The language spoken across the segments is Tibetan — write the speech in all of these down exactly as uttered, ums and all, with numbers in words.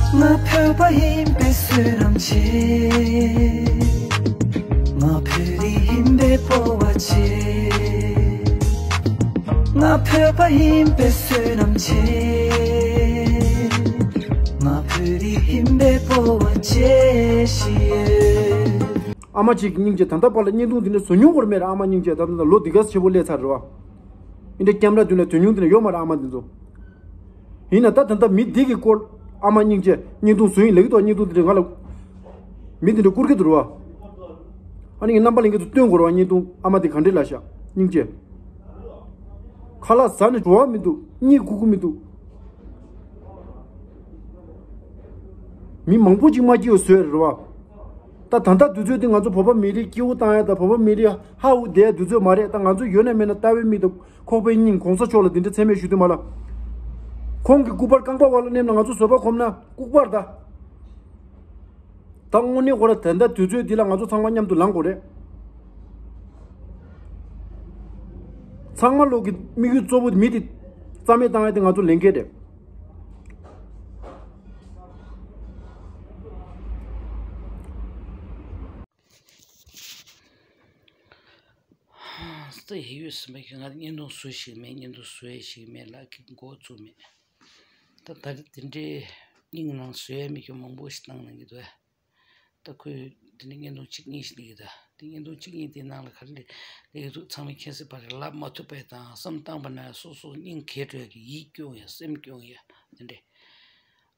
ང་བོད་པ་ཡིན་པའི་བསོད་ནམས་ཆེ། ང་བོད་རིགས་ཡིན་པའི་སྤོབས་པ་ཆེ། ང་བོད་པ་ཡིན་པའི་བསོད་ནམས་ཆེ། ང་བོད་རིགས་ཡིན་པའི་སྤོབས་པ་ཆེ་ཞེས། ཨ་མ་གཅིག་སྙིང་རྗེ། ད་ལྟ་བར་ལ་བརྙན་ཐུང་འདི་འདྲ་བཟོ་མྱོང་བར་མེད་ར། ཨ་མ་སྙིང་རྗེ། ད་ལྟ་ལོ་འདི་ག་ཚོད་ཆེ་པོ་སླེབས་ཚར་རེད་བ། འདི་འདྲ་ཀེམ་ར་མདུན་ལ་དོན་མྱོང་འདི་འདྲ་ཡོད་མ་རེད་ཨ་མ་འདི་ཚོ། ཡིན་ན་ད་ད་ལྟ་མི་འདི་གི་སྐོར། ཨ་མ་སྙིང་རྗེ། བརྙན་ཐུང་བཟོ་ཡིན་ལབ་ཀྱི་འདུག་བརྙན་ཐུང་འདི་འདྲ་ང་ལ། མི་འདི་འདྲ་བསྐུར་གྱི་འདུག་ར་བ། ཨ་ནི་ངས་རྣམ་པ་ལྷན་རྒྱས་ཚོ་སྟོན་དགོས་ར་བ། བརྙན་ཐུང་ཨ་མ་འདི་ག་འདྲས་ལ་ཤག་སྙིང་རྗེ། ཁ་ལག་ཟ་ནས་འགྲོ་བ་མི་འདུག་གཉིད་ཁུག་གི་མི་འདུག་མི་མང་པོ་ཅིག་མ་སྐྱིད་པ་བཟོས་རེད་བ། ད་ད་ལྟ་དུས་ཚོད་འདི་ང་ཚོ་བོད་པ་མི་རིགས་སྐྱིད་པོ་བཏང་ཡ་དང་བོད་པ་མི་རིགས་ཧ་འུ་བསྡད་ཡ་དུས་ཚོད་མ་རེད། ད་ང་ཚོ་ཡོད་ན་མེད་ན་ལྟ་བའི་མིག་དང་ཁོག་པའི་སྙིང་གོང་ས་མཆོག་ལ་འདི་འདྲ་མཚན་སྨད་ཞུ་དུས་མ་ལ། ཁོང་གི་སྐུ་པར་རྐང་པ་བར་ལ་མནན་ན་ང་ཚོ་བཟོད་པ་སྒོམ་ན་ལྐུགས་པར་ད། ད་དངོས་གནས་ཁོ་ར་ད་ལྟ་དུས་ཚོད་འདི་ལ་ང་ཚོ་ཚང་མ་མཉམ་དུ་ལངས་དགོས་རེད། ཚང་མ་ལོག་གི་དམིགས་ཡུལ་གཙོ་བོ་མི་དེ་རྩ་མེད་བཏང་ཡ་དེ་ང་ཚོ་ལས་འགན་རེད། ས་ཡི་ཡོད་སྲིད་མ་གི་ང་བརྙན་ཐུང་བཟོ་ཞིག་མེད། བརྙན་ཐུང་བཟོ་ཡ་ཞིག་མེད། ལག་གི་མགོ་བཙུགས་མེད། ད་ད་རེས་དེ་འདྲའི་སྙིང་ནང་བཟོ་ཡ་མི་གི་མང་པོ་ཞིག་བཏང་གནང་གི་འདུག་ད་ཁོས་དེ་ནས་བརྙན་ཐུང་གཅིག་གཉིས་ཤིག་སླེབས་ཀྱི་ད། དེ་བརྙན་ཐུང་གཅིག་གཉིས་དེའི་ནང་ལ་ག་རེ་སླེབས་ཀྱི་འདུག་ཚང་མས་མཁྱེན་གསལ་པ་རེད། ལབ་མ་ཐུབ་པ་དང་བསམ་བཏང་པ་ན་སོ་སོ་སྙིང་གས་འགྲོ་ཡ་གི་ཡིད་སྐྱོ་ཡ་སེམས་སྐྱོ་ཡ་དེ་འདྲས།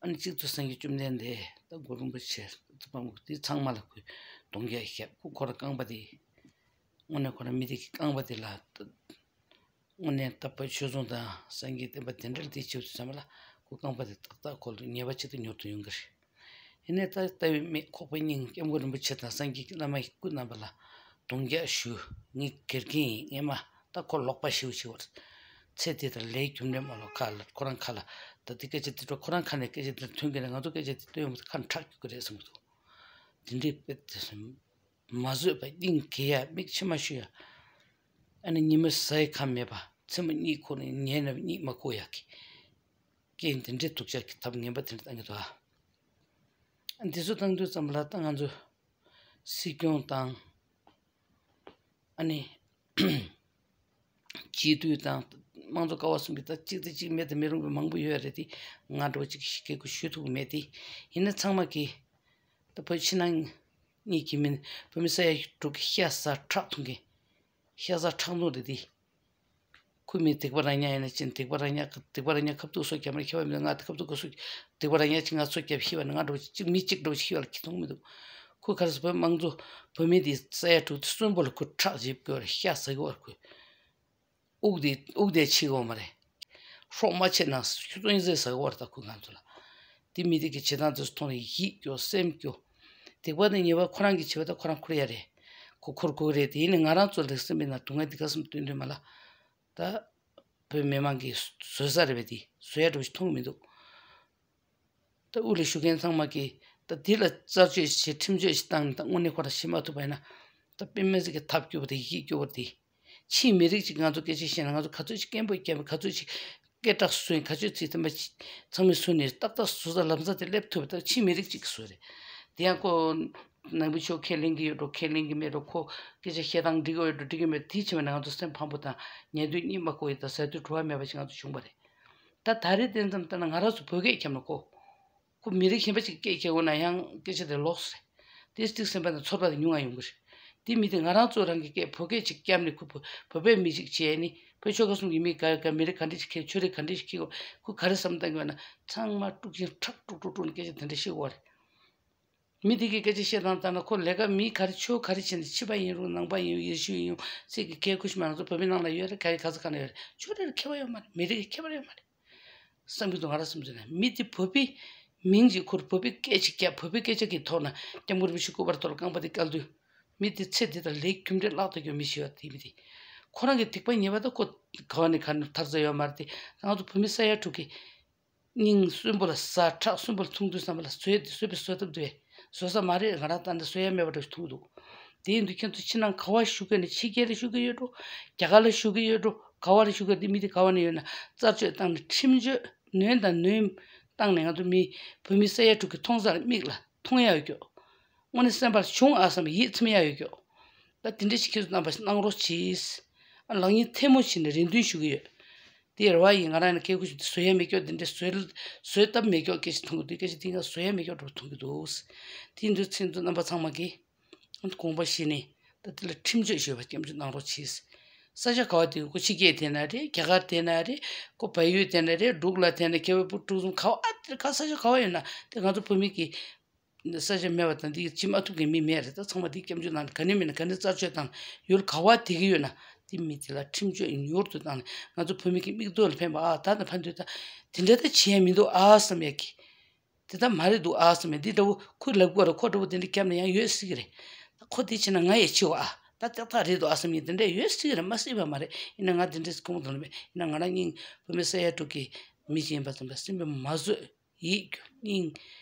ཨ་ནི་གཅིག་ཏུ་སངས་རྒྱས་བཅོམ་ལྡན་འདས་ད་གུ་རུ་རིན་པོ་ཆེ་ཙི་པ་མོ་དེ་ཚང་མ་ལ་ཁོས་གདུང་རྒྱག་བཤད། ཁོ་ཁོ་རང་རྐང་པ་དེ། དངོས་གནས་ཁོ་རང་མི་དེ་གི་རྐང་པ་དེ་ལ། དངོས་གནས་ད་བོད་ཆོས་བཟང་དང་སངས་རྒྱས་བསྟན་པ་དེ་འདྲ་ལ་དེ་བྱེད་དུས་ཙམ་པ་ལ་ཁོ་རྐང་པ་དེ་ཏག་ཏག་ཁོ་ལ་ཉེས་པ་ཅིག་ཏུ་མྱུར་དུ་ཡོང་གི་རེད། ཡིན་ནའི་ད་ལྟ་བའི་མི་ཁོག་པའི་སྙིང་སྐྱབས་མགོན་རིན་པོ་ཆེ་དང་སངས་རྒྱས་ཀྱི་བླ་མ་ཡི་སྐུ་རྣམ་པ་ལ་གདུང་རྒྱག་ཞུ། ངས་དགེ་རྒན་ཡིན། ངས་མ་ད་ཁོ་ལོག་པ་ཞེ་པོ་ཞིག་བར་ཚེ་འདི་དང་ལས་རྒྱུ་འབྲས་མ་ལོག་ཁ་ལ་ཁོ་རང་ཁ་ལ་ད་འདི་སྐད་ཆ་འདི་འགྲོ་ཁོ་རང་ཁ་ནས་སྐད་ཆ་འདི་ཐོན་གི་རེད། ང་ཚོ་སྐད་ཆ་འདི་སྟོན་ཡོང་བ་ཁ་ཁྲག་སྐྱུག་གི་རེད་བསམ་གི་འདུག་དེ་འདྲའི་དཔེ་དེ་སོང་། མ་བཟོད་པ་སྙིང་གི་ཡ་མིག་མཆི་མ་ཤུ་ཡ། ཨ་ནི་ཉི་མ་ཟ་ཡི་ཁ་མེད་པ་མཚན་མོ་གཉིད་ཁུག་ནས་ཉལ་ན་གཉིད་མ་ཁུག་ཡ་གི། རྐྱེན་དེ་འདྲའི་སྡུག་ཅག་གི་ཐབས་ངན་པ་དེ་འདྲ་བཏང་གི་འདུག་ཨ། འདི་ཚོ་བཏང་དུས་ཙམ་ལ་ད་ང་ཚོ་སྲིད་སྐྱོང་དང་། ཨ་ནི། སྤྱི་འཐུས་དང་དམངས་གཙོ་ཀ་བ་གསུམ་གྱི་ད་གཅིག་དང་གཅིག་མེད་དུ་མི་རུང་བའི་མང་པོ་ཡོད་རེད་དེ། ང་འདྲ་བོ་གཅིག་གིས་སྐད་སྐུལ་ཞུ་ཐུབ་ཀྱི་མེད་དེ། ཡིན་ན་ཚང་མ་གིས་ད་བོད་ཕྱི་ནང་གཉིས་ཀྱི་མི་བོད་མི་ས་ཡ་དྲུག་གི་ཤ་ཟ་ཁྲག་འཐུང་གི། ཤ་ཟ་ཁྲག་འཐུང་རེད་དེ། ཁོ་མི་སྡིག་པ་ར་ཉག་ཡིན་ན་ཅི། སྡིག་པ་ར་ཉག་སྡིག་པ་ར་ཉག་ཁ་ཐུག་སོ་རྒྱབ་མ་ཁྱེད་པ་མི་ང་ཁ་ཐུག་ག་སོ། སྡིག་པ་ར་ཉག་ཅི་ང་སོ་རྒྱབ་ཤི་བ་ནི་ང་འདྲ་བོ་ཅིག་མི་གཅིག་འདྲ་བོ་ཤི་བ་ལ་ཁྱི་མཐོང་མི་འདུག་ཁོ་ག་རེ་ཟེར་བོད་དམངས་གཙོ་བོད་མི་དེ་ས་ཡ་དྲུག་དེ་གསོན་པོ་ལ་ཁོ་ཁྲག་འཇིབ་དགོས་ར་ཤ་ཟ་གི་བར་ཁོ། དབུགས་དེ་དབུགས་དེ་ཆེ་གོ་མ་རེད། ཧྲོག་མ་ཆེ་ན་ཆུ་ཚོད་ཡིན་ཟེར་ཟ་གོ་བར་ད་ཁུ་ང་ཚོ་ལ། དེ་མི་དེ་གི་བྱེད་སྟངས་དེ་ཚོ་མཐོང་ནས་ཡིད་སྐྱོ་སེམས་སྐྱོ། སྡིག་པ་དང་ཉེས་པ་ཁོ་རང་གི་བྱེད་པ་ད་ཁོ་རང་ཁུར་ཡ་རེད། ཁོ་ཁུར་དགོས་རེད། དེ་ཡིན་ནས་ང་རང་ཚོ་ལ་སེམས་པའི་ནང་སྡུག་བསྔལ་འདི་ག་སེམས་སྟོན་དུས་མ་ལ། ད་བོད་མི་མང་གིས་བཟོད་ས་རེད་པས་དེ་བཟོད་ཡ་འགྲོ་ཞིག་མཐོང་གི་མི་འདུག་ད་དབུ་ལ་བཞུགས་མཁན་ཚང་མ་གིས་ད་འདི་ལ་རྩད་གཅོད་བྱེད་ཁྲིམས་གཅོད་ཅིག་བཏང་ནས་ད་དངོས་གནས་ཁོ་རང་ཤི་མ་ཐུབ་པ་ཡིན་ན། ད་དཔེ་མི་སྲིད་ཀྱི་ཐབས་སྐྱོ་བ་དེ་ཡིད་སྐྱོ་བ་དེ། ཕྱིའི་མི་རིགས་ཅིག་ང་ཚོ་སྐད་ཆ་བཤད་ན་ང་ཚོ་ག་ཚོད་ཅིག་སྐད་འབོད་བརྒྱབ་པ་ག་ཚོད་ཅིག་སྐད་གྲགས་བཟོས་ག་ཚོད་ཅིག་དེ་འདྲ་ཚང་མས་བཟོས་ནས་ཏག་ཏག་བཟོ་ས་ལམ་སང་དེ་སླེབས་ཐུབ་པ་ད་ཕྱིའི་མི་རིགས་ཅིག་གིས་བཟོས་རེད། དེ་ཡང་ཁོ་ནང་པའི་ཆོས་ཁས་ལེན་གྱི་ཡོད་འགྲོ་ཁས་ལེན་གྱི་མེད་འགྲོ་ཁོ་སྐད་ཆ་བཤད་སྟངས་འགྲིག་གི་ཡོད་འགྲོ་འགྲིག་གི་མེད་འགྲོ་དེ་བྱས་པ་ན་ང་ཚོ་སེམས་ཕམ་པོ་དང་ཉལ་དུས་གཉིད་མ་ཁུག་ཡ་དང་ཟ་དུས་བྲོ་བ་མེད་པ་ཞིག་ང་ཚོ་བྱུང་བ་རེད། ད་ད་རེས་དེ་ཙམ་ལྟ་ན་ང་རང་ཚོ་བོད་སྐད་འཁྱམས་ན་ཁོ། ཁོ་མི་རིགས་གཞན་པ་ཅིག་སྐད་རྒྱག་འོང་ན་ཡང་སྐད་ཆ་དེ་ལོགས་སུ་རེད། དེ་ཅིག་སེམས་པ་ནང་ཚོར་བ་དེ་ཉུང་ང་ཡོང་གི་རེད། དེ་མི་དེ་ང་རང་ཚོ་རང་གི་སྐད་བོད་སྐད་ཅིག་བརྒྱབ་ནས་ཁོ་བོད་བོད་པའི་མི་ཅིག་བྱས་ནས་བོད་ཆོལ་ཁ་གསུམ་གྱི་མི་ག་ག་མི་རིགས་ག་འདྲ་ཞིག་ཁེལ་ཆོས་རིགས་ག་འདྲ་ཞིག་ཁེལ་ཁོ་ག་རེ་བསམ་བཏང་གི་ཡོད་ན་ཚང་མ་དཀྲུག་ཤིང་ཁྲག་དཀྲུག་དཀྲུག་དཀྲུག་ནས་སྐད་ཆ་དེ་འདྲ་བཤད་དགོས་རེད། མི་དེ་གིས་སྐད་ཆ་བཤད་སྟངས་ལྟར་ན་ཁོ་ལས་ཀ་མི་ག་རེ་ཆོས་ག་རེ་བྱས་ནས་ཕྱི་པ་ཡིན་རུང་ནང་པ་ཡིན་རུང་ཡེ་ཤུ་ཡིན་རུང་ཚིག་གི་ཁལ་ཁུ་ཤི་མ་ང་ཚོ་བོད་མི་ནང་ལ་ཡོད་རེད། ག་ཡི་ག་ས་ག་ན་ཡོད་རེད། ཆོས་རེ་ལ་ཁྱད་པར་ཡོད་མ་རེད། མི་རིགས་ཀྱི་ཁྱད་པར་ཡོད་མ་རེད། བསམ་གྱི་འདུག་ང་རང་བསམ་ཚུལ་ན་མི་དེ་བོད་པའི་མིང་ཅིག་ཁུར་བོད་པའི་སྐད་ཅིག་རྒྱབ་བོད་པའི་སྐད་ཆ་གི་ཐོག་ན་སྐྱབས་མགོན་རིན་པོ་ཆེ་སྐུ་པར་ཐོག་ལ་རྐང་པ་དེ་བཀལ་དུས། མི་དེ་ཚེ་འདི་དང་ལས་རྒྱུ་འབྲས་བརླག་ཏུ་གྱུར་མི་ཞིག་ཡོད་དེ་མི་དེ། ཁོ་རང་གི་སྡིག་པ་ཉེས་པ་ད་ཁོ་ག་བ་ནས་ག་ནས་ཐར་ས་ཡོད་མ་རེད་དེ། ང་ཚོ་བོད་མི་ས་ཡ་དྲུག་གི་སྙིང་གསོན་པོ་ལ་ཟ་ཁྲག་གསོན་པོ་ལ་འཐུང་དུས་ཙམ་པ་ལ་བཟོད་དེ་བཟོད་པའི་བཟོད་ཐབས་འདུག་བས་བཟོད་ས་མ་རེད། ང་རང་ད་འདི་བཟོད་ཡ་མེད་པ་འདྲ་ཞིག་མཐོང་གི་འདུག་དེ་ཡིན་དུས་ཁྱེད་ཚོ་ཕྱི་ནང་ག་བ་བཞུགས་ཀྱི་ནས་ཕྱི་རྒྱལ་ལ་བཞུགས་ཀྱི་ཡོད་འགྲོ། རྒྱ་གར་ལ་བཞུགས་ཀྱི་ཡོད་འགྲོ། ག་བ་ལ་བཞུགས་ཀྱི་འདི་མི་དེ་ག་བ་ནས་ཡོད་ན་རྩད་གཅོད་བཏང་ནས་ཁྲིམས་གཅོད་ནོན་དང་ནོན། བཏང་ནས་ང་ཚོ་མི་བོད་མི་ས་ཡ་དྲུག་གི་མཐོང་སར་མིག་ལ་མཐོང་ཡ་ཡོད་ཀྱོག་དངོས་གནས་སེམས་པར་བྱུང་ཨ་བསམ་ཡིད་ཚིམ་ཡ་ཡོད་ཀྱོག་ད་དེ་འདྲ་ཞིག་ཁྱེད་ཚོ་རྣམ་པ་གནང་རོགས་གྱིས། ཨ་ལག་གཉིས་ཐལ་མོ་བྱས་ནས་རེ་འདུན་ཞུ་གི་ཡོད། དེ་རེད་བ་ཡིན། ང་རང་ནི་སྐད་ཁུ་ཞུ་དེ་བཟོ་ཡ་མེད་ཀྱོག་དེ་འདྲ་བཟོ་བཟོ་སྟབས་མེད་ཀྱོག་སྐད་ཆ་མཐོང་གི་འདུག་སྐད་ཆ་དེ་ང་བཟོ་ཡ་མེད་ཀྱོག་འགྲོ་མཐོང་གི་འདུག་དེ་འདུག་ཚེ་འདུག་རྣམ་པ་ཚང་མ་གིས་དགོངས་པ་བཞེས་ནས་ད་དེ་ལ་ཁྲིམས་གཅོད་ཞུས་པ་སྐྱབས་འཇུག་གནང་རོགས་གྱིས། ས་ཆ་ག་བ་དེ་ཡོད་ཁོ་ཕྱི་རྒྱལ་དེ་ན་རེད། རྒྱ་གར་དེ་ན་རེད། ཁོ་བལ་ཡུལ་དེ་ན་རེད། འབྲུག་ལ་དེ་ན་ཁེ་བའི་པུ་ཀྲུག་གསུམ་ག་བ་ཨ་དེ་ག་ས་ཆ་ག་བ་ཡོད་ན་དེ་ང་ཚོ་བོད་མི་གི་ས་ཆ་མེད་པ་དང་འདི་ཕྱི་མ་ཐུབ་མཁན་མི་མེད་རེད། ད་ཚང་མ་འདི་སྐྱབས་འཇུག་གནང་ནས་ག་ནས་མིན་ན་ག་ནས་རྩད་གཅོད་དང་ཡུལ་ག་བ་དེ་གི་ཡོད་ན་དེ་མི་དེ་ལ་ཁྲིམས་གཅོད་མྱུར་དུ་བཏང་ནས་ང་ཚོ་བོད་མི་གི་མིག་ཏོ་ལ་ཕན་པ་ཨ་ད་ནས་ཕན་དུས་ད་དེ་འདྲ་ད་བྱེད་ཡ་མི་འདུག་ཨ་བསམ་ཡ་གི་དེ་ད་མ་རེད་འདུག་ཨ་བསམ་ཡ་འདི་འདྲ་བོ་ཁོས་ལབ་དགོས་རེད། ཁོ་འདྲ་བོ་དེ་འདྲ་བརྒྱབ་ན་ཡང་ཡོད་སྲིད་གི་རེད། ད་ཁོ་དེ་བྱས་ན་ང་ཡང་བྱེད་འོ་ཨ་ད་ཏག་ཏག་རེད་འདུག་ཨ་བསམ་ཡ་དེ་འདྲ་ཡོད་སྲིད་གི་རེད། མ་སྲིད་པ་མ་རེད། ཡིན་ན་ང་དེ་འདྲ་སྐུ་ངོ་དང་ལ་མེད་ཡིན་ན་ང་རང་སྙིང་བོད་མི་ས་ཡ་དྲུག་གི་མི་ཅིག་ཡིན་པ་ཙམ་པ་སེམས་པ་མ་བཟོད། ཡིད་སྙིང་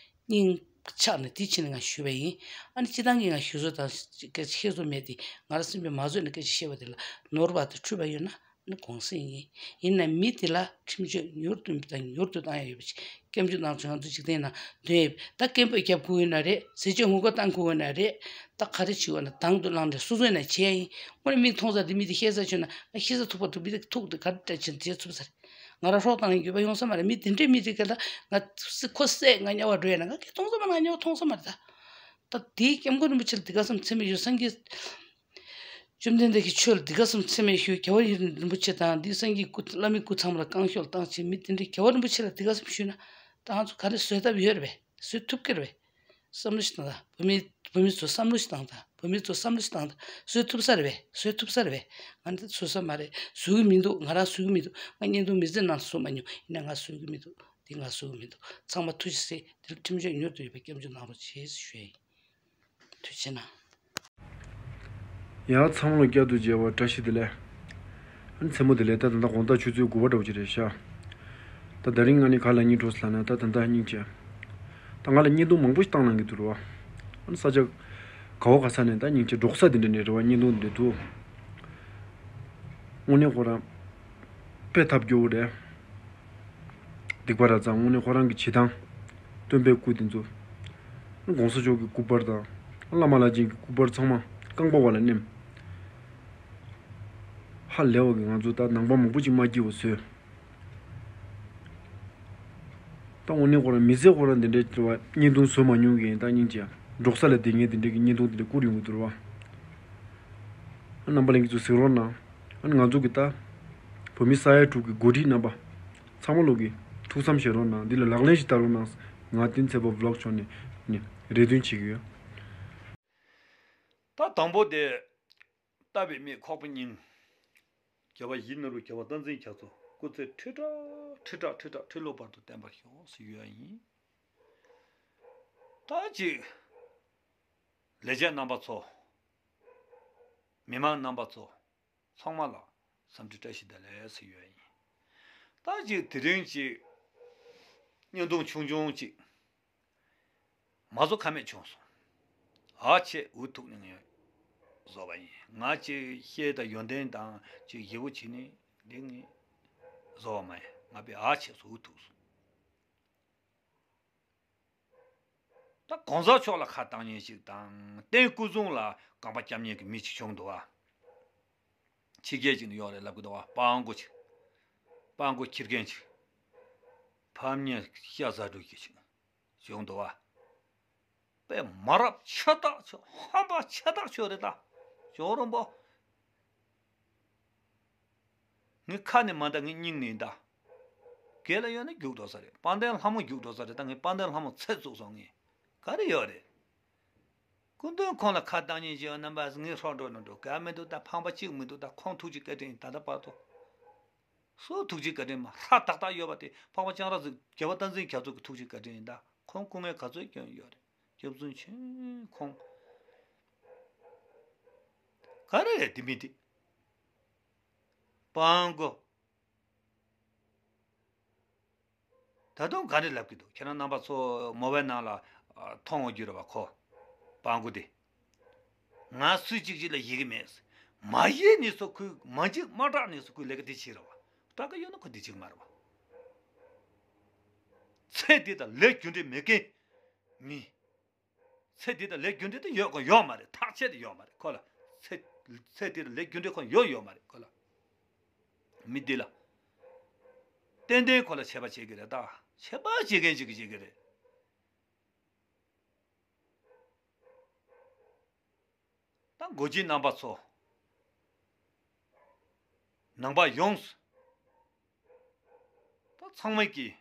སྙིང་ཆགས་ནས་དེ་ཕྱིན་ནས་ང་ཞུས་པ་ཡིན། ཨ་ནི་སྤྱི་བཏང་གི་ང་ཞུ་བཟོ་དང་སྐད་ཆ་བཤད་བཟོ་མེད་དེ་ང་རང་སེམས་པས་མ་བཟོད་ནས་སྐད་ཆ་བཤད་པ་དེ་ལ་ནོར་བ་དང་འཁྲུལ་པ་ཡོད་ན་ཨ་ནི་དགོངས་སེལ་ཡིན། ཡིན་ན་མི་དེ་ལ་ཁྲིམས་གཅོད་མྱུར་དུ་དང་མྱུར་དུ་བཏང་ཡ་ཡོད་པ་ཞིག་སྐྱབས་འཇུག་གནང་ཚུལ་ང་ཚོ་འཇིག་རྟེན་ན་འདོན་ཡོད། ད་སྐད་འབོད་རྒྱབ་དགོས་ཡོད་ན་རེད། ཟས་བཅད་ངོ་རྒོལ་བཏང་དགོས་ཡོད་ན་རེད། ད་ག་རེ་བྱེད་དགོས་ན་དང་དུ་བླངས་ཏེ་སོ་སོའི་ནང་བྱེད་ཡ་ཡིན། དངོས་གནས་མིག་མཐོང་ས་དེ་མི་དེ་ཤེས་ས་བྱུང་ན་ང་ཤེས་ས་ཐུག་པ་འདུག་མི་དེ་ཐུག་དེ་ག་རེ་བྱེད་བྱེད་ཐུབ་ས་རེད། ང་རང་སྲོག་བཏང་ཡིན་རྒྱུས་པ་ཡོང་ས་མ་རེད། མི་དེ་འདྲའི་མི་དེ་ག་ལ་ང་སི་ཁོ་བསད་ང་དམྱལ་བ་འགྲོ་ཡ་ན་ང་སྐད་གཏོང་ས་མ་རེད། ང་དམྱལ་བ་མཐོང་ས་མ་རེད་ད། ད་དེའི་སྐྱབས་མགོན་རིན་པོ་ཆེ་ལ་དེ་ག་བསམ་ཚད་མེད་ཡོད། སངས་རྒྱས་བཅོམ་ལྡན་འདས་ཀྱི་ཆོས་ལ་དེ་ག་བསམ་ཚད་མེད་ཡོད། རྒྱལ་བ་ཡིད་རིན་པོ་ཆེ་དང་འདི་སངས་རྒྱས་སྐུ་བླ་མའི་སྐུ་ཚང་མ་ལ་བསྐང་ཞོར་བཏང་བྱས་མི་དེ་འདྲའི་རྒྱལ་བ་རིན་པོ་ཆེ་ལ་དེ་ག་བསམ་ཞུས་ན་ད་ང་ཚོ་ག་རེ་བཟོད་ཐབས་ཡོད་རེད་པས། བཟོད་ཐུབ་ཀྱི་རེད་པས། བསམ་བློ་ཞིག་བཏང་དང་བོད་མི་བོད་མི་ཚོ་བསམ་བློ་ཞིག་བཏང་དང་བོད་མི་ཚོ་བསམ་བློ་ཞིག་བཏང་དང་བཟོད་ཐུབ་ས་རེད་པས། བཟོད་ཐུབ་ས་རེད་པས། ང་འདི་བཟོད་ས་མ་རེད། བཟོད་ཀྱི་མི་འདུག་ང་རང་བཟོད་ཀྱི་མི་འདུག་ང་བརྙན་ཐུང་མི་ཚེ་ནང་བཟོད་མ་མྱོང་། ཡིན་ན་ང་བཟོད་ཀྱི་མི་འདུག་འདི་ང་བཟོད་ཀྱི་མི་འདུག་ཚང་མ་ཐུགས་རྗེ་ཆེ། དེ་ལ་ཁྲིམས་གཅོད་མྱུར་དུ་ཡོད་པའི་སྐྱབས་འཇུག་གནང་རོགས་བྱེད་ཞུ་ཡ་ཡིན། ཐུགས་རྗེ་གནང་། ཡ་ཚང་མ་ལ་བསྐྱར་དུ་མཇལ་བ་བཀྲ་ཤིས་བདེ་ལེགས། ཨ་ནི་མཚན་མོ་བདེ་ལེགས། ད་ད་ལྟ་དགོང་དག་ཆུ་ཚོད་དགུ་པ་འདྲ་བོ་ཅིག་རེད་ཤག་ད་དེ་རིང་ང་ནི་ག་ལ་སྙིང་བྲོ་ཟེར་ལབ་ན་ད་ད་ལྟ་སྙིང་རྗེ། ད་ང་ལ་བརྙན་ཐུང་མང་པོ་ཞིག་བཏང་གནང་གི་འདུག་རེད་བ། ཨ་ནི་ས་ཆ་ག་བ་ག་ས་ནས་ད་སྙིང་རྗེ་འབྲོག་ས་དེ་འདྲ་ནས་རེད་བ། བརྙན་ཐུང་དེ་འདྲ་འདུག་དངོས་གནས་ཁོ་རང་དཔེ་ཐབས་སྐྱོ་བོ་རེད། སྡིག་པ་ར་ཙང་དངོས་གནས་ཁོ་རང་གི་བྱེད་སྟངས། སྟོན་པའི་སྐུ་དེ་ཚོ། གོང་ས་མཆོག་གི་སྐུ་པར་དང་། བླ་མ་བླ་ཆེན་གྱི་སྐུ་པར་ཚང་མ་རྐང་པ་བ་ལ་མནན། ཧ་ལས་པ་གི་ང་ཚོ་ད་ནང་པ་མང་པོ་ཅིག་མ་སྐྱིད་པ་བཟོས། ད་དངོས་གནས་ཁོ་རང་མི་ཚེ་ཁོ་རང་འདི་འདྲའི་བརྙན་ཐུང་བཟོ་མ་མྱོང་གི་ཡིན། ད་སྙིང་རྗེ། འབྲོག་ས་ལ་བསྡད་མཁན་འདི་འདྲའི་གི་བརྙན་ཐུང་འདི་འདྲ་བསྐུར་ཡོང་གི་འདུག་ར་བ། རྣམ་པ་ལྷན་རྒྱས་ཚོ་གཟིགས་རོགས་གནང་། ཨ་ནི་ང་ཚོ་གི་ད་བོད་མི་ས་ཡ་དྲུག་གི་འགོ་ཁྲིད་རྣམ་པ་ཚང་མ་ལོག་གི་ཐུགས་བསམ་བཞེས་རོགས་གནང་། འདི་ལ་ལག་ལེན་ཞིག་བསྟར་རོགས་གནང་། ང་བསྟན་འཚེར་པ་ཝི་ལོག་ཕྱོགས་ནས་ནས་རེ་འདུན་བྱེད་ཀྱི་ཡོད། ད་དང་པོ་དེ། ལྟ་བའི་མིག་ཁོག་པའི་སྙིང་། རྒྱལ་བ་ཡིད་ནོར་བུ་རྒྱལ་བ་བསྟན་འཛིན་རྒྱ་མཚོ་སྐུ་ཚེ་ཁྲི་ཕྲག་ཁྲི་ཕྲག་ཁྲི་ཕྲག་ཁྲི་ལོ་བར་དུ་བརྟན་པར་ཤོག་ཟེར་ཡོད་ཡིན། ད་ཅིག་ལས་བྱེད་རྣམ་པ་ཚོ། མི་མང་རྣམ་པ་ཚོ། ཚང་མ་ལ་འཚམས་འདྲི་བཀྲ་ཤིས་བདེ་ལེགས་ཟེར་ཡོད་ཡིན། ད་ཅིག་དེ་རིང་ཅིག་བརྙན་ཐུང་ཆུང་ཆུང་ཅིག་མ་བཟོ་ཁ་མེད་བྱུང་སོང་། ཨ་ཆེ་འུ་ཐུག་ནས་ངས་བཟོ་བ་ཡིན། ང་ཅིག་བཤད་དང་ཡོན་ཏན་དང་ཅིག་ཞེ་པོ་བྱས་ནས་འདི་ངས་བཟོ་བ་མ་ཡིན། ང་དཔེ་ཨ་ཆེ་སོང་འུ་ཐུག་སོང་། ད་གོང་ས་མཆོག་ལ་ཁ་བཏང་མཁན་ཞིག་དང་བསྟན་སྐུ་གཟུགས་ལ་རྐང་པ་བརྐྱབ་མཁན་གྱི་མི་ཞིག་བྱུང་འདུག་བ། ཕྱི་རྒྱལ་ཞིག་ནས་ཡོང་རེད་ལབ་གི་འདུག་བ། སྤྲང་པོ་ཞིག་སྤྲང་པོ་ཁྱི་རྒན་ཞིག་ཕམ་ཉེས་ཤ་ཟ་འགྲོ་གི་ཞིག་བྱུང་འདུག་བ། དཔེ་མ་རབས་ཆེ་དྲགས་ཆོ་ཧམ་པ་ཆེ་དྲགས་ཆོ་རེད་ད། ཇོ་རོང་པོ། ངའི་ཁ་ནས་མ་འདའ་ངའི་སྙིང་ནས་འདའ། སྒེར་ལ་ཡོད་ན་རྒྱུགས་འགྲོ་ས་རེད། དཔལ་ལྡན་ལྷ་མོ་རྒྱུགས་འགྲོ་ས་རེད། ད་ངས་དཔལ་ལྡན་ལྷ་མོ་ཚེ་བཙུགས་སོང་ངས། ག་རེ་ཡོད་རེད། སྐུ་མདུན་ཁོང་ལ་ཁ་བཏང་ཉིན་བཞི་བ་རྣམ་པ་ངའི་སྲོག་འགྲོ་ན་འགྲོ་ག་མི་འདུག་ད་ཕངས་པ་གཅིག་མི་འདུག་ད་ཁོང་ཐུགས་རྗེ་བཀའ་དྲིན་ད་ལྟ་བར་དུ། སུ་ཐུགས་རྗེ་བཀའ་དྲིན་མ་ཧྲ་ཏག་ཏག་ཡོད་པ་དེ་འཕགས་པ་སྤྱན་རས་གཟིགས་རྒྱལ་བ་བསྟན་འཛིན་རྒྱ་མཚོ་གི་ཐུགས་རྗེ་བཀའ་དྲིན་ཡིན་ད། ཁོང་སྐུ་ངལ་ག་ཚོད་བསྐྱོན་ཡོད་རེད། སྐྱབས་བཙུན་ཆེན་ཁོང་། ག་རེ་རེད་དེ་མི་དེ། སྤྲང་པོ། ད་དུང་ག་རེ་ལབ་ཀྱི་འདུག་ཁྱེད་རང་རྣམ་པ་ཚོ་མོ་བའི་ནང་ལ་ཨ་མཐོང་འོང་རྒྱུ་རེད་བ་ཁོ། སྤྲང་པོ་དེ། ང་སུ་གཅིག་གཅིག་ལ་ཡི་གེ་མེད། མ་ཡིན་ནས་སུ་ཁོས་མ་འཇིགས་མ་སྐྲག་ནས་སུ་ཁོས་ལས་ཀ་དེ་བྱེད་རེད་བ། སྐྲག་གི་ཡོད་ན་ཁོ་དེ་བྱེད་གི་མ་རེད་བ། ཚེ་འདི་དང་ལས་རྒྱུ་འབྲས་མེད་མཁན་མི། ཚེ་འདི་དང་ལས་རྒྱུ་འབྲས་དེ་ཡོད་གོ་ཡོད་མ་རེད། ཐག་ཆད་དེ་ཡོད་མ་རེད་ཁོ་ལ། ཚེ་ཚེ་འདི་དང་ལས་རྒྱུ་འབྲས་ཁོ་ཡོད་ཡོད་མ་རེད་ཁོ་ལ། མི་འདི་ལ། ཏན་ཏན་ཁོ་ལ་ཆད་པ་བྱེད་ཀྱི་རེད་ད། ཆད་པ་བྱེད་མཁན་ཅིག་གིས་བྱེད་ཀྱི་རེད། ད་འགོ་ཁྲིད་རྣམ་པ་ཚོ། ནང་པ་ཡོངས་སུ། ད་ཚང་མས་ཀྱི།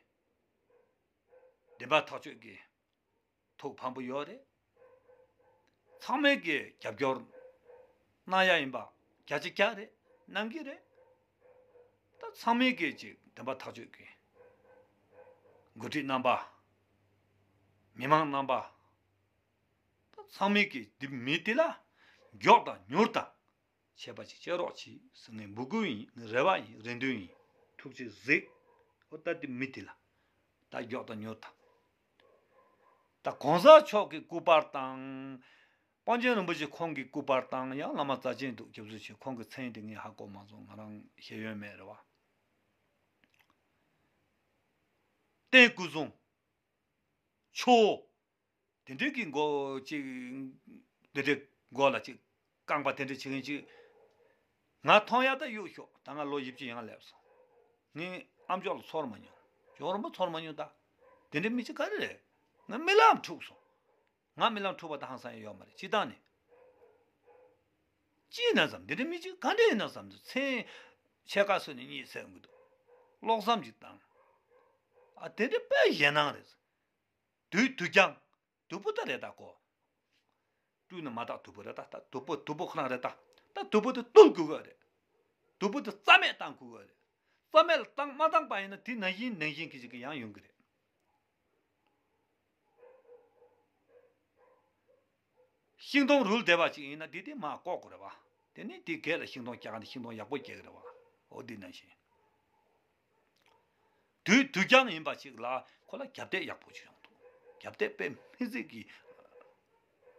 བདེན་པ་ཐག་གཅོད་ཀྱི། ཐུགས་ཕམ་པོ་ཡོད་རེད། ཚང་མས་ཀྱི་རྒྱབ་སྐྱོར། གནང་ཡ་ཡིན་པ། བརྒྱ་ཆ་བརྒྱ་རེད། གནང་གི་རེད། ད་ཚང་མས་ཀྱི་ཅིག་བདེན་པ་ཐག་གཅོད་ཀྱི། འགོ་ཁྲིད་རྣམ་པ། མི་མང་རྣམ་པ། ད་ཚང་མས་ཀྱི་འདི་མི་དེ་ལ། མགྱོགས་དང་མྱུར་དང་། ཆད་པ་ཅིག་བཅད་རོགས་གྱིས་ཟེར། ངའི་འབོད་སྐུལ་ཡིན། ངའི་རེ་བ་ཡིན། རེ་འདུན་ཡིན། ཐུགས་རྗེས་གཟིགས། ཨོ་ད་འདི་མི་དེ་ལ། ད་མགྱོགས་དང་མྱུར་དང་། ད་གོང་ས་མཆོག་གི་སྐུ་པར་དང་། པཎ་ཆེན་རིན་པོ་ཆེ་ཁོང་གི་སྐུ་པར་དང་། ཡང་བླ་མ་རྩ་ཆེན་འདུག་སྐྱབས་སུ་མཆི། ཁོང་གི་མཚན་དེ་ངས་ཧ་གོ་མ་སོང་། ང་རང་ཤེས་ཡོན་མེད་རེད་བ། རྟེན་སྐུ་གསུང་། ཆུ་བོ། དེ་འདྲའི་གི་མགོ་ཅིག། དེ་འདྲའི་མགོ་ལ་ཅིག། རྐང་པ་དེ་འདྲ་བྱེད་མཁན་ཅིག། ང་མཐོང་ཡ་ད་གཡུག་ཤོག་ད་ང་ལོ་བཞི་བཅུ་ཡན་ལ་སླེབས་སོང་། ངས་ཨ་མཆོག་ལ་ཚོར་མ་མྱོང་། ཇོ་རིན་པོ་ཚོར་མ་མྱོང་ད། དེ་འདྲའི་མི་ཅིག་ག་རེ་རེད། ང་རྨི་ལམ་འཁྲུགས་སོང་། ང་རྨི་ལམ་འཁྲུགས་པ་ད་ཧང་སང་ཡ་ཡོད་མ་རེད། སྤྱིར་བཏང་ནས། ཅི་ཡིན་ན་བསམ། འདི་འདྲའི་མི་ཅིག་ག་འདྲ་ཡིན་ན་བསམ། མཚན་ཕྱེད་ཀ་སོ་ནས་གཉིད་སད་འགྲོ་གི་འདུག་བློ་བསམ་ཅིག་བཏང་། ཨ་དེ་འདྲ་དཔེ་ཞེད་སྣང་རེད། དུས་དུས་ཀྱང་། སྡུག་པོ་ད་རེད་ད་ཁོ། སྤྲུལ་ནས་མ་དག་སྡུག་པོ་རེད་ད། ད་སྡུག་པོ་སྡུག་པོ་ཁོ་རང་རེད་ད། ད་སྡུག་པོ་དེ་བཏུལ་དགོས་ཀྱི་རེད། སྡུག་པོ་དེ་རྩ་མེད་བཏང་དགོས་ཀྱི་རེད། རྩ་མེད་ལ་བཏང་མ་བཏང་པ་ཡིན་ན་དེ་ནང་བཞིན་ནང་བཞིན་གྱི་ཞིག་གི་ཡང་ཡོང་གི་རེད། ཤིང་སྡོང་རུལ་བསྡད་པ་ཅིག་ཡིན་ན་དེ་དེ་མར་བཀོག་དགོས་རེད་བ། དེ་ནས་དེ་སྒེར་ལ་ཤིང་སྡོང་བཀྱག་ནས་ཤིང་སྡོང་ཡག་པོ་སྐྱེ་གི་རེད་བ། འོ་དེ་ནང་བཞིན། དུས་དུས་རྐྱང་ཡིན་པ་ཞིག་ལ་ཁོ་ལ་རྒྱབ་གཏད་ཡག་པོ་ཞིག་ཡོང་འདུག་རྒྱབ་གཏད་དཔེ་མི་སྲིད་ཀྱི་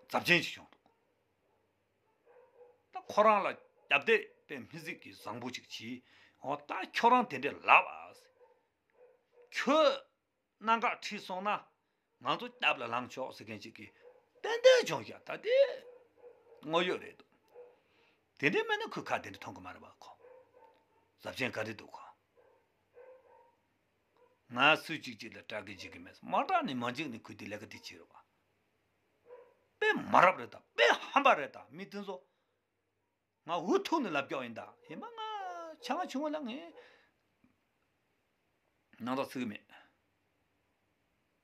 ཚབས་ཆེན་ཞིག་ཡོང་འདུག་ད་ཁོ་རང་ལ་རྒྱབ་གཏད་དཔེ་མི་སྲིད་ཀྱི་བཟང་པོ་ཞིག་བྱས། འོ་ད་ཁྱོད་རང་དེ་འདྲས་ལབ་ཨ། ཁྱོད་གནད་འགག་འཁྲིད་སོང་ན་ང་ཚོ་རྒྱབ་ལ་ལངས་ཆོག་ཟེར་མཁན་ཅིག་གིས་ཏན་ཏན་བྱུང་ཤག་ད་དེ་དངོས་ཡོད་རེད་འདུག་དེ་འདྲས་མེད་ན་ཁོས་ཁ་དེ་འདྲས་མཐོང་གི་མ་རེད་བ་ཁོ། ཟབ་ཆེན་ག་རེ་འདུག་ཁོ། ང་སུ་གཅིག་གཅིག་ལ་སྐྲག་གི་འཇིགས་གི་མེད། མ་སྐྲག་ནས་མ་འཇིགས་ནས་ཁུར་དེ་ལས་ཀ་དེ་བྱེད་རོགས། དཔེ་མ་རབ་རེད་ད། དཔེ་ཧམ་པ་རེད་ད། མི་དེ་ཚོ་ང་འུ་ཐུག་ནས་ལབ་རྒྱུ་ཡིན་ད། ཧེ་མ་ང་ཆ་ང་ཆུང་བ་ལ་ངས་ནང་དག་ཚིག་མེད།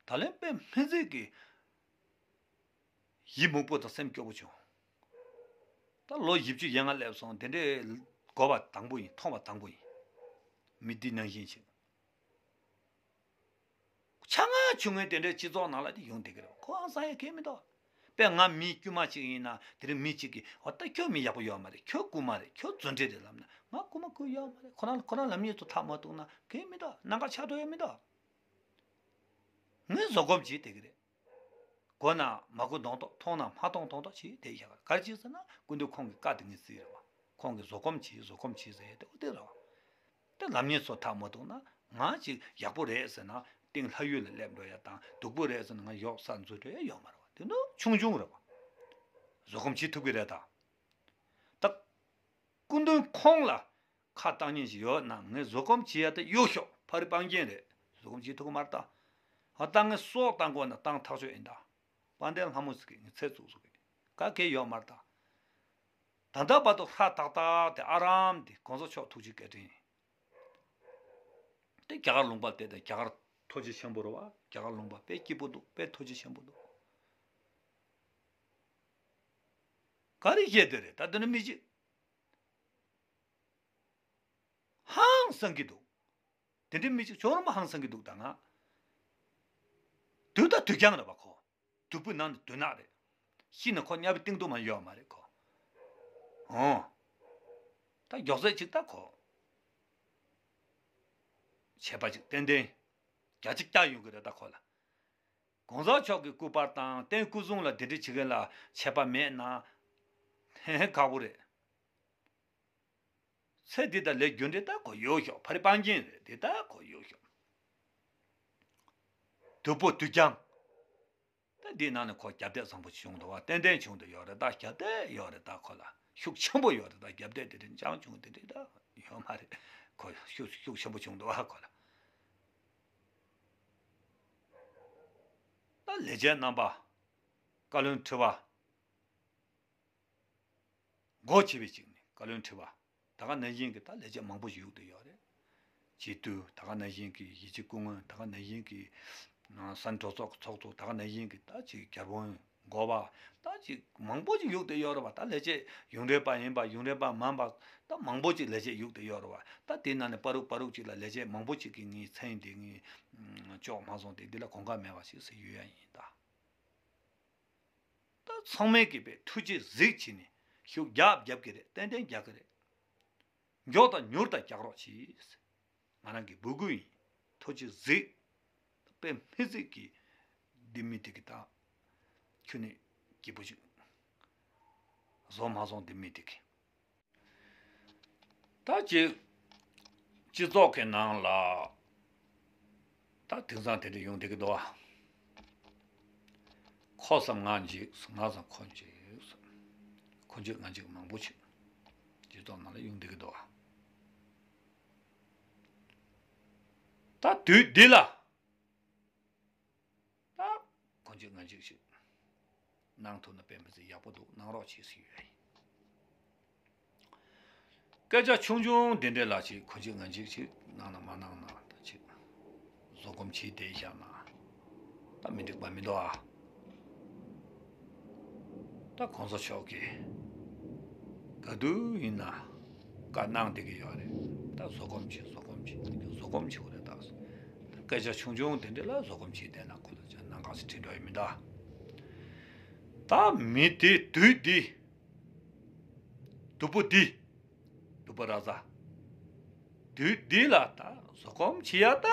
ད་ལན་དཔེ་མི་སྲིད་ཀྱི་ཡིད་མུག་པོ་དང་སེམས་སྐྱོ་པོ་བྱུང་། ད་ལོ་བཞི་བཅུ་ཡན་ལྔ་སླེབས་སོང་། དེ་འདྲའི་གོ་བ་དང་པོ་ཡིན། མཐོང་བ་དང་པོ་ཡིན། མི་འདི་ནང་བཞིན་ཞིག་ཆ་ང་ཆུང་ངུའི་དེ་འདྲའི་སྤྱི་ཚོགས་ནང་ལ་དེ་ཡོང་བསྡད་ཀྱི་རེད། ཁོ་ཧང་སང་ཡ་གང་ཡང་མི་འདུག་དཔེ་ང་མི་དཀྱུས་མ་ཅིག་ཡིན་ན་དེ་རིང་མི་གཅིག་གིས་འོ་ད་ཁྱོད་མི་ཡག་པོ་ཡོད་མ་རེད། ཁྱོད་རྐུན་མ་རེད། ཁྱོད་རྫུ་འཕྲུལ་རེད་ལབ་ན་ང་རྐུན་མ་རྐུ་ཡོད་མ་རེད། ཁོ་རང་ཁོ་རང་ལམ་ཡིན་ཚོ་ཐག་མ་གཏུགས་ན་གང་ཡང་མི་འདུག་གནད་འགག་ཆགས་འགྲོ་ཡ་མི་འདུག་ངས་བཟོད་སྒོམ་བྱེད་བསྡད་ཀྱི་རེད། གོ་ན་མ་གོ་མདོག་མདོག་མཐོང་ན་མ་མཐོང་མདོག་མདོག་བྱེད་བསྡད་ཡ། ག་རེ་བྱས་ཟེར་ན་སྐུ་མདུན་ཁོང་གི་བཀའ་དེ་ངས་བརྩིས་རེད་བ། ཁོང་གིས་བཟོད་སྒོམ་བྱེད་བཟོད་སྒོམ་བྱེད་ཟེར་ཡ་དེ་འོ་དེ་རེད་བ། དེ་ལམ་ཡིན་ཚོ་ཐག་མ་གཏུགས་ན་ང་ཅིག་ཡག་པོ་རེད་ཟེར་ན་སྟེང་ལྷ་ཡུལ་ལ་སླེབས་འགྲོ་ཡ་དང་སྡུག་པོ་རེད་ཟེར་ན་ང་ཡོག་ས་འཛུལ་འགྲོ་ཡ་ཡོད་མ་རེད་བ། དེ་ནི་ཆུང་ཆུང་རེད་བ། བཟོད་སྒོམ་བྱེད་ཐུབ་ཀྱི་རེད་ད། ད། སྐུ་མདུན་ཁོང་ལ་ཁ་བཏང་མཁན་ཞིག་ཡོད་ན་ངས་བཟོད་སྒོམ་བྱེད་ཡ་དེ་གཡུག་ཤོག་ཕ་རི་སྤང་རྒྱན་རེད། བཟོད་སྒོམ་བྱེད་ཐུབ་ཀྱི་མ་རེད་ད། ཨ་ད་ངས་སྲོག་བཏང་དགོས་ན་བཏང་ཐག་ཆོད་ཡིན་ད། དཔལ་ལྡན་ལྷ་མོ་ཟེར་གི་ངས་ཚེ་བཙུགས་ཟེར་གི་ག་གེ་ཡོད་མ་རེད་ད། ད་ལྟ་བར་དུ་ཧྲ་ཏག་ཏག་དེ་ཨ་རམ་དེ་གོང་ས་མཆོག་ཐུགས་རྗེ་བཀའ་དྲིན་ཡིན། དེ་རྒྱ་གར་ལུང་པ་དེ་དང་རྒྱ་གར་ཐུགས་རྗེ་ཆེན་པོ་རེད་བ། རྒྱ་གར་ལུང་པ་དཔེ་སྐྱིད་པོ་འདུག་དཔེ་ཐུགས་རྗེ་ཆེན་པོ་འདུག་ག་རེ་བཤད་དེ་རེད་ད། དེ་ནི་མི་གཅིག་ཧང་སང་གི་འདུག་དེ་འདྲའི་མི་གཅིག་ཇོ་རིན་པོ་ཧང་སང་གི་འདུག་ད་ང་དུས་ད་དུས་རྐྱང་རེད་བ་ཁོ། དུས་བུ་ནང་ནས་དུས་ནག་རེད། ཤི་ནས་ཁོ་དམྱལ་བའི་གཏིང་རྡོ་མ་ཡོད་མ་རེད་ཁོ། ཨོ། ད་མགྱོགས་ཚད་ཅིག་ད་ཁོ། ཆད་པ་ཅིག་ཏན་ཏན། བརྒྱ་ཆ་བརྒྱ་ཡོང་གི་རེད་ད་ཁོ་ལ། གོང་ས་མཆོག་གི་སྐུ་པར་དང་རྟེན་སྐུ་གསུང་ལ་དེ་འདྲ་བྱེད་མཁན་ལ་ཆད་པ་མེད་ན། ཧེ་ཧེ་ཁག་པོ་རེད། ཚེ་འདི་དང་ལས་རྒྱུ་འབྲས་ད་གོ་ཡོད་ཤོག་ཕ་རི་སྤང་རྒྱན་རེད་དེ་ད་གོ་ཡོད་ཤོག་དུ་པོ་དུས་འགྱངས། ད་འདིའི་ནང་ནས་ཁོ་རྒྱབ་གཏད་བཟང་པོ་བྱུང་འདུག་བ། ཏན་ཏན་བྱུང་འདུག་ཡོད་རེད། ད་རྒྱབ་གཏད་ཡོད་རེད། ད་ཁོ་ལ་ཤུགས་ཆེན་པོ་ཡོད་རེད། ད་རྒྱབ་གཏད་དེ་འདྲ་འཇང་བྱུང་དེ་འདྲ་ད་ཡོད་མ་རེད། ཁོ་ཤུགས་ཤུགས་ཆེན་པོ་བྱུང་འདུག་བ། ཁོ་ལ་ད་ལས་བྱེད་རྣམ་པ་བཀའ་བློན་ཁྲི་པ། སྒོ་ཕྱེ་བའི་གཅིག་ནི་བཀའ་བློན་ཁྲི་པ། ད་ག་ནང་བཞིན་གྱི་ད་ལས་བྱེད་མང་པོ་ཞིག་བཞུགས་བསྡད་ཡོད་རེད། སྤྱི་འཐུས། ད་ག་ནང་བཞིན་གྱི་ཡིད་ཆེས་སྐུ་ངོ། ད་ག་ནང་བཞིན་གྱི་ས་གནས་གྲོས་ཚོགས་ཀྱི་ཚོགས་གཙོ། ད་ག་ནང་བཞིན་གྱི་ད་ཅིག་རྒྱལ་དབང་འགོ་པ། ད་ཅིག་མང་པོ་ཅིག་བཞུགས་བསྡད་ཡོད་རེད་བ། ད་ལས་བྱེད་ཡུན་རིང་པ་ཡིན་པ་ཡུན་རིང་པ་མིན་པ་ད་མང་པོ་ཅིག་ལས་བྱེད་བཞུགས་བསྡད་ཡོད་རེད་བ། ད་དེའི་ནང་ནས་པ་རུག་པ་རུག་ཅིག་ལ་ལས་བྱེད་མང་པོ་ཅིག་གིས་ངའི་མཚན་འདི་ངའི་ཅོག་མ་སོང་སྟེ་འདི་ལ་གོ་སྐབས་མེད་པ་ཞིག་ཟེར་ཡོད་ཡ་ཡིན་ད། ད་ཚང་མས་ཀྱིས་པའི་ཐུགས་རྗེ་གཟིགས་བྱས་ནས་ཤུགས་རྒྱབ་རྒྱབ་ཀྱི་རེད། ཏན་ཏན་རྒྱག་གི་རེད། མགྱོགས་དང་མྱུར་དང་རྒྱག་རོགས་གྱིས། ང་རང་གི་འབོད་སྐུལ་ཡིན། ཐུགས་རྗེ་གཟིགས། དཔེ་མི་སྲིད་ཀྱི་འདི་མི་དེ་གི་ད་ཁྱོད་ནི་སྐྱིད་པོ་ཞིག་བཟོ་མ་སོང་འདི་མི་དེ་གི། ད་ཅིག་སྤྱི་ཚོགས་ཀྱི་ནང་ལ་ད་དེང་སང་དེ་འདྲ་ཡོང་བསྡད་ཀྱི་འདུག་ཨ། ཁོ་བསམ་ང་འཇིགས། ང་བསམ་ཁོ་འཇིགས། ཁོ་འཇིགས་ང་འཇིགས་མང་པོ་ཞིག་སྤྱི་ཚོགས་ནང་ལ་ཡོང་བསྡད་ཀྱི་འདུག་ཨ། ད་དུས་འདི་ལ། ད་ཁོ་འཇིགས་ང་འཇིགས་ཤིག་གནང་ཐུབ་ན་དཔེ་མི་སྲིད་ཡག་པོ་འདུག་གནང་རོགས་བྱེད་ཟེར་ཡོད་ཡིན། སྐད་ཆ་ཆུང་ཆུང་དེ་འདྲས་ལ་ཅིག་ཁོ་འཇིགས་ང་འཇིགས་ཤིག་གནང་ན་མ་གནང་ན་ད་ཅིག་བཟོད་སྒོམ་བྱེད་བསྡད་བཞག་ན་ད་མི་འགྲིག་པ་མི་འདུག་ཨ། ད་གོང་ས་མཆོག་གིས་ག་དུས་ཡིན་ན་བཀའ་གནང་བསྡད་ཀྱི་ཡོད་རེད། ད་བཟོད་སྒོམ་བྱེད། བཟོད་སྒོམ་བྱེད། བཟོད་སྒོམ་བྱེད་དགོས་རེད་ད། ད་སྐད་ཆ་ཆུང་ཆུང་དེ་འདྲ་ལ་བཟོད་སྒོམ་བྱེད་བསྡད་ན་ཁོ་ལ་ཅང་གནང་ག་ཟེར་དྲིས་འགྲོ་ཡི་མི་འདུག་ད་མི་དེ་དུས་འདི། དུ་པོ་འདི། དུ་པོ་ར་ཟ། དུས་འདི་ལ་ད་བཟོད་སྒོམ་བྱེད་ཡ་ད།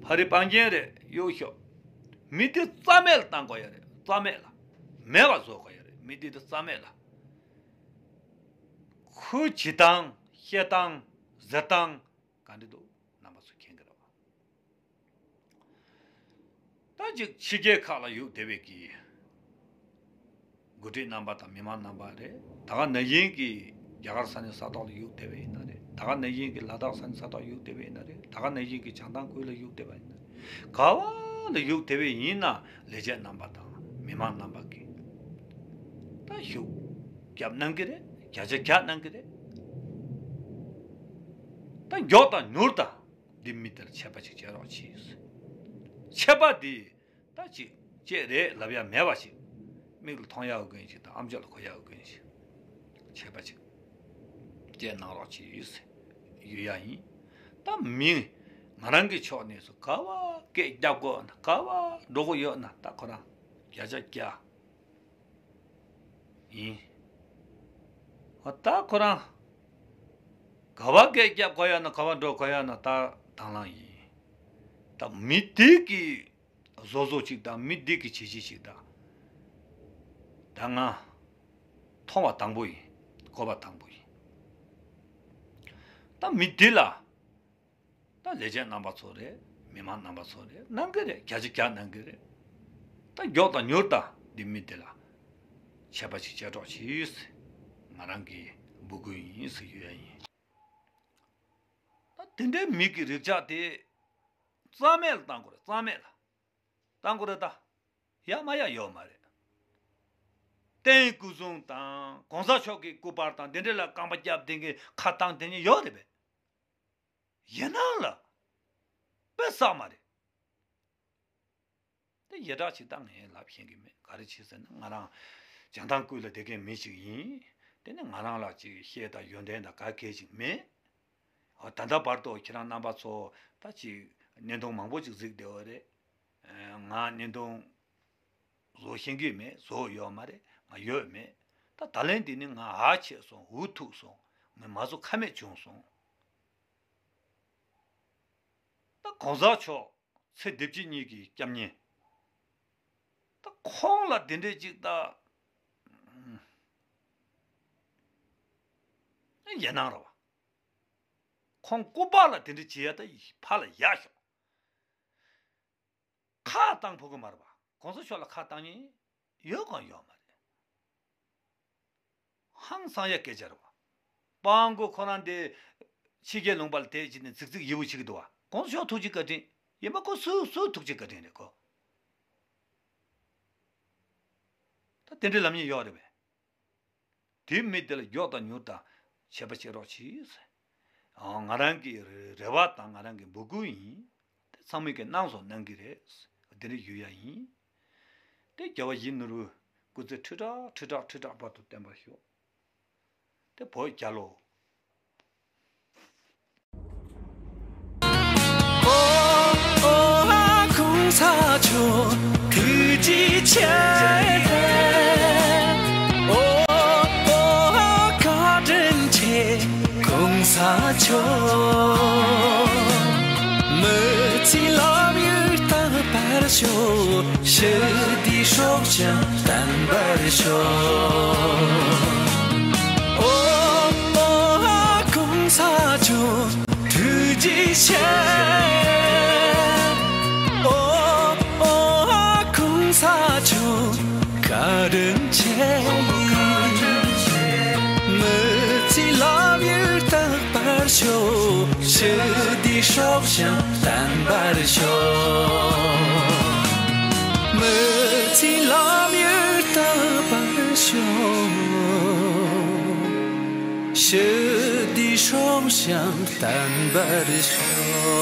ཕ་རི་སྤང་རྒྱན་རེད། གཡུག་ཤོག་མི་དེ་རྩ་མེད་ལ་བཏང་དགོས་ཡ་རེད། རྩ་མེད་ལ། མེད་པ་བཟོ་དགོས་ཡ་རེད། མི་དེ་དུ་རྩ་མེད་ལ། ཁོའི་བྱེད་སྟངས་བཤད་སྟངས་ཟེར་སྟངས་ག་འདྲ་འདུག་རྣམ་པ་ཚོ་མཁྱེན་གྱི་རེད་བ། ད་ཅིག་ཕྱི་རྒྱལ་ཁག་ལ་ཡོད་བསྡད་པའི་གི་འགོ་ཁྲིད་རྣམ་པ་དང་མི་མང་རྣམ་པ་རེད། ད་ག་ནང་བཞིན་གྱི་རྒྱ་གར་ས་གནས་ས་ཐོག་ལ་ཡོད་བསྡད་པ་ཡིན་ན་རེད། ད་ག་ནང་བཞིན་གྱི་ལ་དྭགས་ས་གནས་ས་ཐོག་ཡོད་བསྡད་པ་ཡིན་ན་རེད། ད་ག་ནང་བཞིན་གྱི་བྱང་ཐང་ཁུལ་ལ་ཡོད་བསྡད་པ་ཡིན་ན་རེད། ག་བ་ལ་ཡོད་བསྡད་པ་ཡིན་ན་ལས་བྱེད་རྣམ་པ་དང་མི་མང་རྣམ་པ་གིས་ད་ཤུགས་རྒྱབ་གནང་གི་རེད། བརྒྱ་ཆ་བརྒྱ་གནང་གི་རེད། ད་མགྱོགས་དང་མྱུར་དང་འདི་མི་དེར་ཆད་པ་ཅིག་བཅད་རོགས་གྱིས། ཆད་པ་འདི་ད་ཅིག་བཅད་རེད་ལབ་ཡ་མེད་པ་ཞིག་མིག་ལ་མཐོང་ཡག་གི་ཞིག་དང་ཨམ་ཅོག་ལ་གོ་ཡག་གི་ཞིག་ཆད་པ་ཅིག་བཅད་གནང་རོགས་གྱིས་ཡོད་ཡ་ཡིན། ད་མི་ང་རང་གི་ཕྱོགས་ནས་སུ་ག་བ་སྐད་རྒྱབ་དགོས་ན་ག་བ་འགྲོ་དགོས་ཡོད་ན་ད་ཁོ་རང་བརྒྱ་ཆ་བརྒྱ། ཡིན། འོ་ད་ཁོ་རང་ག་བ་སྐད་རྒྱབ་དགོས་ཡ་ན་ག་བ་འགྲོ་དགོས་ཡ་ན་ད་དང་བླངས་ཡིན། ད་མི་དེ་གི་བཟོ་བཟོ་ཅིག་དང་མི་དེ་གི་བྱེད་བྱེད་ཅིག་དང་ད་ང་མཐོང་བ་དང་པོ་ཡིན། གོ་བ་དང་པོ་ཡིན། ད་མི་དེ་ལ། ད་ལས་བྱེད་རྣམ་པ་ཚོ་རེད། མི་མང་རྣམ་པ་ཚོ་རེད། གནང་གི་རེད། བརྒྱ་ཆ་བརྒྱ་གནང་གི་རེད། ད་མགྱོགས་དང་མྱུར་དང་འདི་མི་དེ་ལ་ཆད་པ་ཞིག་བཅད་རོགས་གྱིས། ང་རང་གི་འབོད་སྐུལ་ཡིན་ཟེར་ཡོད་ཡ་ཡིན། ད་དེ་འདྲའི་མི་གི་རིགས་ཆགས་དེ་རྩ་མེད་ལ་བཏང་དགོས་རེད། རྩ་མེད་ལ་བཏང་དགོས་རེད་ད། ཡ་མ་ཡ་ཡོད་མ་རེད། བསྟན་སྐུ་གསུང་དང་གོང་ས་མཆོག་གི་སྐུ་པར་དང་དེ་འདྲ་ལ་རྐང་པ་བརྒྱབ་དེ་གི་ཁ་བཏང་དེ་ཉིད་ཡོད་རེད་པས། ཡིན་ནའང་ལ་དཔེ་བསགས་མ་རེད། དེ་ཡི་དྭགས་ཅིག་ད་ངས་ལབ་ཤེས་ཀྱི་མེད། ག་རེ་བྱེད་ཟེར་ན་ང་རང་བྱང་ཐང་ཁུལ་ལ་བསྡད་མཁན་མི་ཞིག་ཡིན། དེ་ནི་ང་རང་ལ་ཅིག་བཤད་དང་ཡོན་ཏན་དང་ག་གེ་ཅིག་མེད། འོ་ད་ལྟ་བར་དུ་ཁྱེད་རང་རྣམ་པ་ཚོ་ད་ཅིག་བརྙན་ཐུང་མང་པོ་ཅིག་གཟིགས་བསྡད་པ་རེད། ང་བརྙན་ཐུང་བཟོ་ཤེས་ཀྱི་མེད། བཟོ་ཡོད་མ་རེད། ང་ཡོད་མེད། ད་ད་ལན་འདི་ནི་ང་ཧ་ཆད་སོང་། འུ་ཐུག་སོང་། ངས་མ་བཟོ་ཁ་མེད་བྱུང་སོང་། ད་གོང་ས་མཆོག་ཚེ་འདི་ཕྱི་གཉིས་ཀྱི་སྐྱབས་གནས། ད་ཁོང་ལ་དེ་འདྲས་ཅིག་ད་ཡིན་ནའང་རེད་བ། ཁོང་སྐུ་པར་ལ་དེ་འདྲས་བྱེད་ཡ་ད་ཕར་ལ་ཡར་ཤོག་ཁ་བཏང་ཕོད་ཀྱི་མ་རེད་པ། གོང་ས་མཆོག་ལ་ཁ་བཏང་མཁན་ཡོད་གང་ཡོད་མ་རེད། ཧང་སང་ཡ་སྐད་ཆ་རེད་པ། དཔའ་མགོ་ཁོ་རང་དེ་ཕྱི་རྒྱལ་ལུང་པ་ལ་དེ་བྱས་ནས་རྫིག་རྫིག་ཡི་བོ་བྱེད་ཀྱི་འདུག་པ། གོང་ས་མཆོག་ཐུགས་རྗེ་བཀའ་དྲིན་ཡིན་པ་ཁོ་སུ་སུ་ཐུགས་རྗེ་བཀའ་དྲིན་རེད་ཁོ། ད་དེ་འདྲའི་ལམ་ཡིན་ཡོད་རེད་པས། དེའི་མི་དེ་ལ་མགྱོགས་དང་མྱུར་དང་བྱས་པ་བྱེད་རོགས་གྱིས། ཨ། ང་རང་གི་རེ་བ་དང་ང་རང་གི་འབོད་སྐུལ་ཡིན། དེ་ཚང་མས་ཀྱི་གནང་སོང་གནང་གི་རེད། དེ་འདྲ་ཞུ་ཡ་ཡིན། དེ་རྒྱལ་བ་ཡིད་ནོར་བུའི་སྐུ་ཚེ་ཁྲི་ཕྲག་ཁྲི་ཕྲག་ཁྲི་ཕྲག་བར་དུ་བརྟན་པར་ཤོག་དེ་བོད་རྒྱལ་ལོ། ཨོ་ཨོ་ཨ་གོང་ས་མཆོག་ཐུགས་རྗེ་ཆེ། ཨོ་ཨོ་ཨ་བཀའ་དྲིན་ཆེ་གོང་ས་མཆོག་མི་ཚེའི་ལམ་ཡུལ་རྟག་པར་ཤོག་ཞི་བདེའི་སྲོག་ཤིང་བརྟན་པར་ཤོག་ཨོ་ཨོ་ཨ་གོང་ས་མཆོག་ཐུགས་རྗེ་ཆེ། ཨོ་ཨོ་ཨ་གོང་ས་མཆོག་བཀའ་དྲིན་ཆེ། མི་ཚེའི་ལམ་ཡུལ་རྟག་པར་ཤོག་ཞི་བདེའི་སྲོག་ཤིང་བརྟན་པར་ཤོག་མི་ཚེའི་ལམ་ཡུལ་རྟག་པར་ཤོག་ཞི་བདེའི་སྲོག་ཤིང་བརྟན་པར་ཤོག